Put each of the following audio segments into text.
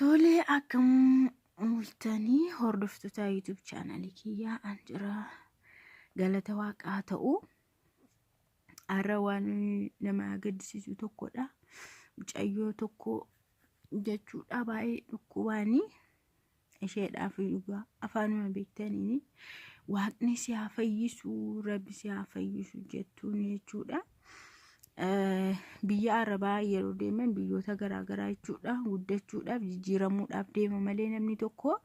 Tolee, akkam ooltanii hordoftoota YouTube chaanalii kiyyaa? An jira, galata waaqaa ta'u. Har'a waan nama gaddisiisu tokkodha. Mucayyoo tokko jechuudha, baay'ee dhukkubaanii isheedhaaf dhugaa afaanuma beektaniini waaqni si haa fayyisu, rabbi si haa fayyisu jettuun jechuudha. Biyya Arabaa yeroo deeman, biyyoota garaagaraa jechuudha, guddachuudhaaf, jijjiiramuudhaaf deema malee namni tokko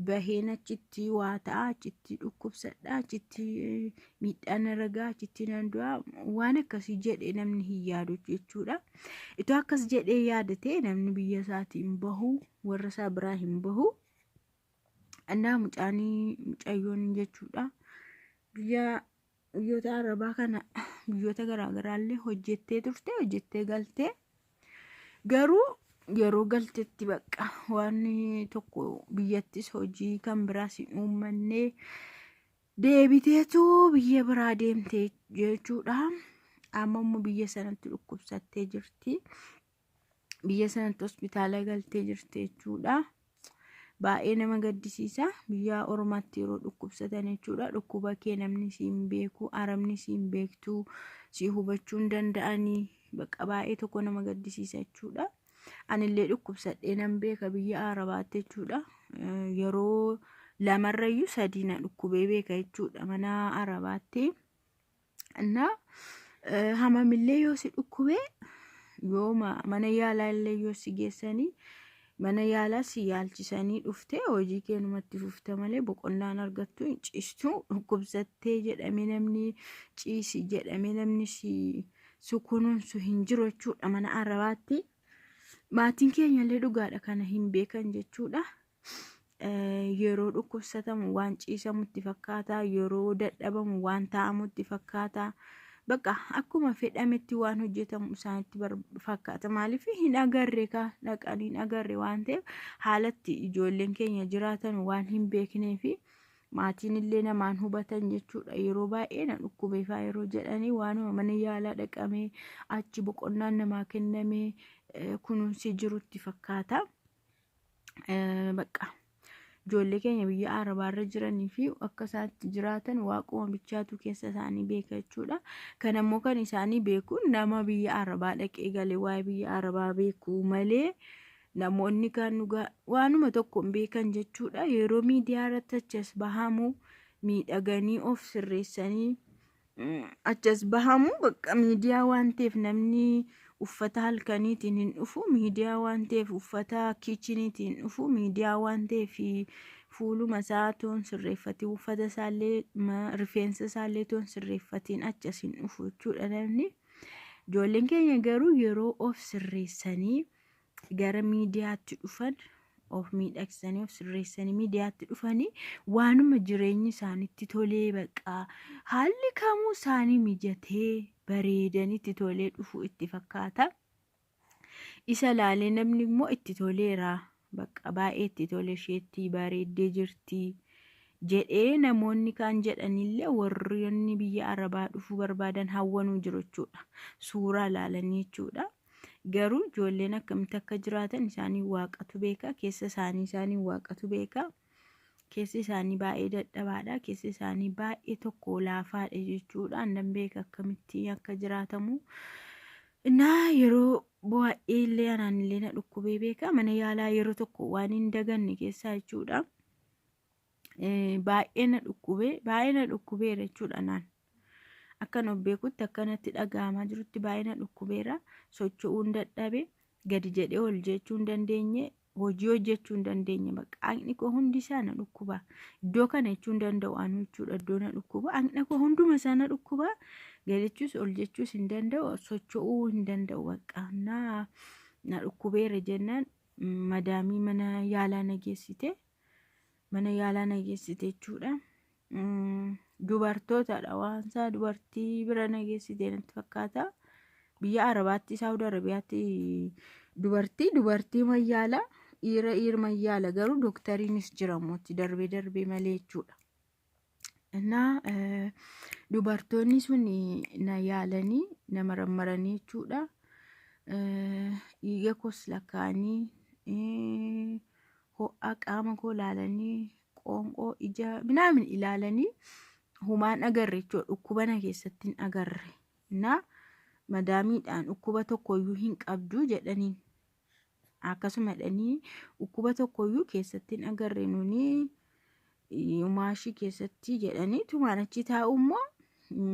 baheen achitti waa ta'a, achitti dhukkubsadha, achitti miidhaan irra ga'a, achitti nan du'a, waan akkasii jedhee namni hin yaadu jechuudha. Itoo akkas jedhee yaadate namni biyya isaatii hin bahu, warra isaa biraa hin bahu. Annaa mucaanii mucayyoon jechuudha. Biyyoota Arabaa kana, biyyoota garaagaraallee hojjettee turte, hojjettee galtee, garuu yeroo galtetti bakka waan tokko biyyattis hojii kan biraas hin uummanne, deebiteetu biyya biraa deemte jechuudha. Amma immoo biyya sanatti dhukkubsattee jirti. Biyya sanatti hospitaala galtee jirti jechuudha. Baay'ee nama gaddisiisa. Biyya ormaatti yeroo dhukkubsatan jechuudha. Dhukkuba kee namni si hin beeku, arabni si hin beektu, si hubachuu hin danda'anii. Bakka baay'ee tokko nama gaddisiisa jechuudha. Anillee dhukkubsadhee nan beeka biyya Arabaatti jechuudha. Yeroo lamarrayyuu sadii na dhukkubee beeka jechuudha mana Arabaatti. Innaa hamamillee yoo si dhukkubee, yoo mana yaalaa illee yoo si geessanii, mana yaalaa si yaalchisanii dhuftee, hojii keenumatti fufta malee boqonnaan argattu, hin ciistu. Dhukkubsattee jedhamee namni ciisi jedhamee namni si kunuunsu hin jiru jechuudha mana Arabaatti. Maatiin keenya illee dhugaadha kana hin beekan jechuudha. Yeroo dhukkubsatamu waan ciisamutti fakkaata, yeroo dadhabamu waan taa'amutti fakkaata. Bakka akkuma fedhametti waan hojjetamu isaanitti fakkaata. Maaliif hin agarre ka dhaqanii hin agarre waan ta'eef, haalatti ijoolleen keenya jiraatan waan hin beeknee fi maatiin illee namaan hubatan jechuudha. Yeroo baay'ee na dhukkubee faa yeroo jedhanii, waanuma mana yaalaa dhaqamee achi boqonnaan namaa kennamee kunuunsi jirutti fakkaata. Bakka ijoollee keenya biyya Arabaarra jiranii fi akka isaatti jiraatan waaquma bichaatu keessa isaanii beeka jechuudha. Kan ammoo kan isaanii beeku nama biyya Arabaa dhaqee galee waa'ee biyya Arabaa beeku malee, namoonni kan dhugaa waanuma tokko hin beekan jechuudha. Yeroo miidiyaa irratti achas bahamu miidhaganii of sirreessanii achas bahamu, bakka miidiyaa waan ta'eef namni uffata halkaniitiin hin dhufu, miidiyaa waan ta'eef uffata kichiniitiin hin dhufu, miidiyaa waan ta'eef fuuluma isaa toon sirreeffatee, uffata isaallee rifeensa isaallee toon sirreeffatiin achas hin dhufu jechuudha namni. Ijoolleen keenya garuu yeroo of sirreessanii gara miidiyaatti dhufan, of miidhagsanii of sirreessanii miidiyaatti dhufanii, waanuma jireenyi isaanitti tolee, baqa haalli kamuu isaanii mijatee bareedanitti tolee dhufu itti fakkaata. Isa laalee namni immoo itti toleera, bakka baay'ee itti tole, isheetti bareeddee jirti jedhee namoonni kaan jedhanillee, warroonni biyya Arabaa dhufuu barbaadan hawwanuu jiru jechuudha. Suuraa ilaalanii jechuudha. Garuu ijoolleen akkamitti akka jiraatan isaanii waaqatu beeka. Keessa isaanii isaanii waaqatu beeka. Keessi isaanii baay'ee dadhabaadha. Keessi isaanii baay'ee tokko laafaadha jechuudha. Annan beeka akkamitti akka jiraatamu. Innaa yeroo baay'ee illee anaan illee na dhukkubee beeka. Mana yaalaa yeroo tokko waan hin daganne keessaa jechuudha. Baay'ee na dhukkubee, baay'ee na dhukkubeera jechuudha naan. Akkan of beekutti, akkanatti dhaga'amaa jirutti baay'ee na dhukkubeera. Socho'uu hin dadhabe. Gadi jedhee ol jechuu hin dandeenye. Hojii hojjechuu hin dandeenye. Bakka haqni koo hundi isaa na dhukkuba. Iddoo kana jechuu hin danda'u anu jechuudha. Iddoo na dhukkuba. Haqni koo hunduma isaa na dhukkuba. Gadi jechuus ol jechuus hin danda'u. Socho'uu hin danda'u bakka. Na dhukkubeera jennaan madaamii mana yaalaa na geessite. Mana yaalaa na geessite jechuudha. Dubartootadha waan isaa dubartii bira na geessite natti fakkaata. Biyya Arabaatti, Saawud Arabiyaatti dubartii dubartii mayyaala, dhiira dhiira mayyaala, garuu dooktariinis jira mootti darbee darbee malee jechuudha. Innaa dubartoonni sun na yaalanii na marammaranii jechuudha. Dhiiga koos lakkaa'anii Ho'a qaama koo ilaalanii, qoonqoo, ija minaamin ilaalanii humaan agarre jechuudha. Dhukkuba na keessatti hin agarre. Na madaamiidhaan dhukkuba tokkoyyuu hin qabdu jedhaniin. Akkasuma jedhanii dhukkuba tokkoyyuu keessatti hin agarre nuni maashii keessatti jedhanii tumaan achi taa'u immoo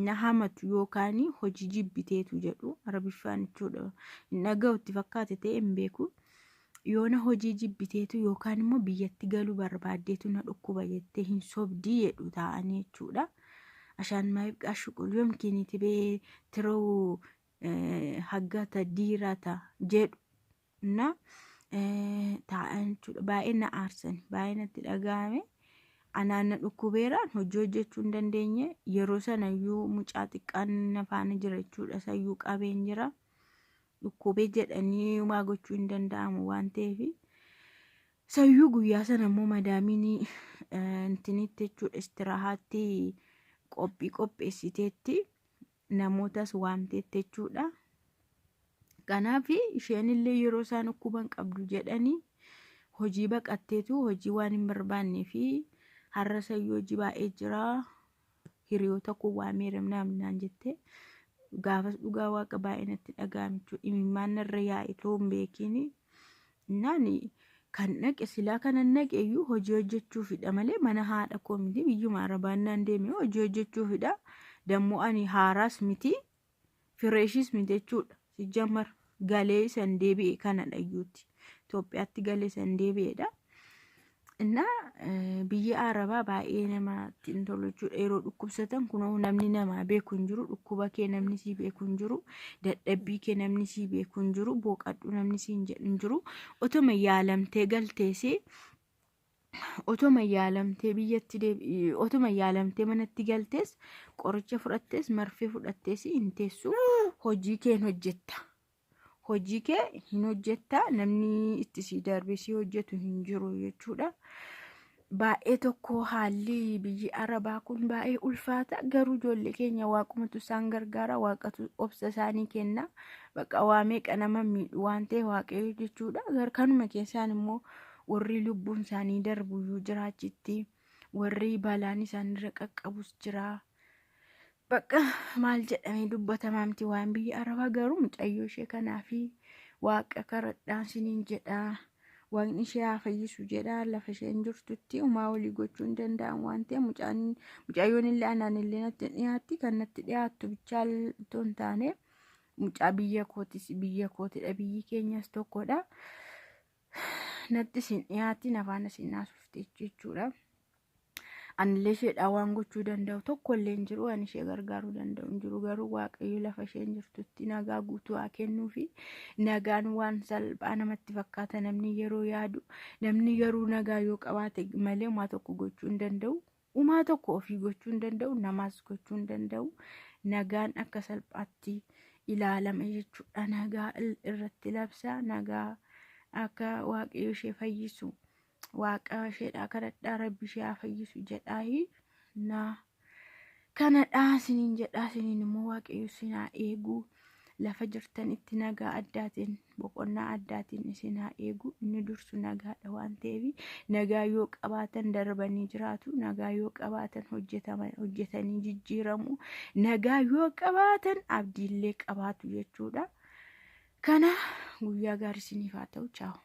na hamatu yookaan hojii jibbiteetu jedhu Arabiffaan jechuudha. Hin dhaga'u itti fakkaate ta'e hin beeku. Yoona hojii jibbiteetu yookaan immoo biyyatti galuu barbaaddeetu na dhukkuba jettee hin sobdii jedhu taa'anii jechuudha. Ashaan maayif qaashu yomkiin tibee tiroo haggata diirata jedhu na taa'an jechuudha. Baay'ee na aarsan, baay'ee natti dhaga'ame. Anaan na dhukkubeeraan hojii hojjechuu hin dandeenye. Yeroo sanayyuu mucaa xiqqaan na faana jira jechuudha. Sayyuu qabeen jira. Dhukkubee jedhanii waa gochuu hin danda'amu waan ta'eef. Sayyuu guyyaa sana immoo madaamiin intinitti jechuudha istirahaatti qophii qopheessiteetti namootas waamteetti jechuudha. Kanaaf isheen illee yeroo isaan dhukkuban qabdu jedhanii hojii baqatteetu hojii waan hin barbaannee fi har'a sayyuu hojii baay'ee jira. Hiriyoota koo waameera naan jettee gaafas dhugaa waaqa baay'ee natti dhaga'ame jechuudha. Imimmaan narra yaa'e too hin beekiin. Naan kan dhaqe silaa kanan dhaqe iyyuu hojii hojjechuufidha malee mana haadha koo miti, biyyuma arabaan naan deeme hojii hojjechuufidha. Dammoo ani haaraas miti, fireeshis miti jechuudha. Sijjammar galee san deebi'e kanadha iyyuutti. Itoophiyaatti galee san deebi'edha. Innaa biyya arabaa baay'ee namatti hin tolu jechuudha. Yeroo dhukkubsatan kunoo namni namaa beeku hin jiru. Dhukkuba kee namni sii beeku hin jiru. Dadhabbii kee namni sii beeku hin jiru. Booqadhu namni sii hin jedhu hin jiru. Otuma yaalamtee galteesi, otuma yaalamtee biyyatti deebi, otuma yaalamtee manatti galtees, qoricha fudhattees, marfee fudhattees hin teessu. Hojii kee hin hojjetta. Hojii kee hin hojjetta, namni itti sii darbee sii hojjetu hin jiru jechuudha. Baay'ee tokko haalli biyyi arabaa kun baay'ee ulfaata. Garuu ijoollee keenya waaqumatu isaan gargaara, waaqatu obsa isaanii kenna. Bakka waa meeqa nama miidhu waan ta'e waaqayyo jechuudha. Kanuma keessaan immoo warri lubbuun isaanii darbuyyuu jiraachitti, warri balaan isaanirra qaqqabus jira. Bakka maal jedhamee dubbatamaa miti waan biyya arabaa. Garuu mucayyoo ishee kanaa fi waaqa kadhadhaan siniin jedha. Waaqni ishee haa fayyisu jedha. Lafa isheen jirtutti homaa walii gochuu hin danda'an waan ta'eef mucaan mucayyoon illee anaan illee natti dhiyaatti, kan natti dhiyaattu bichaa otoo hin taane mucaa biyya kootis, biyya kootidha, biyyi keenyas tokkodha. Natti isin dhiyaatti, afaan isin haasofte jechuudha. Anillee isheedhaan waan gochuu danda'u tokko illee hin jiru, waan ishee gargaaruu danda'u hin jiru. Garuu waaqayyo lafa isheen jirtutti nagaa guutuu haa kennuufi. Nagaan waan salphaa namatti fakkaata namni yeroo yaadu. Namni garuu nagaa yoo qabaate malee homaa tokko gochuu hin danda'u. Homaa tokko ofii gochuu hin danda'u, namaas gochuu hin danda'u. Nagaan akka salphaatti ilaalama jechuudha. Nagaa irratti labsa, nagaa akka waaqayyo ishee fayyisu. Waaqa isheedhaa kadhadhaa, rabbi ishee haa fayyisu jedhaayi. Na kanadhaa isiniin jedhaa, isiniin immoo waaqayyo isin haa eegu. Lafa jirtanitti nagaa addaatiin, boqonnaa addaatiin isin haa eegu. Inni dursu nagaadha waan ta'eef nagaa yoo qabaatan darbanii jiraatu. Nagaa yoo qabaatan hojjetanii jijjiiramu. Nagaa yoo qabaatan abdiillee qabaatu jechuudha. Kana guyyaa gaarii isiniif haa ta'u. Chaawu.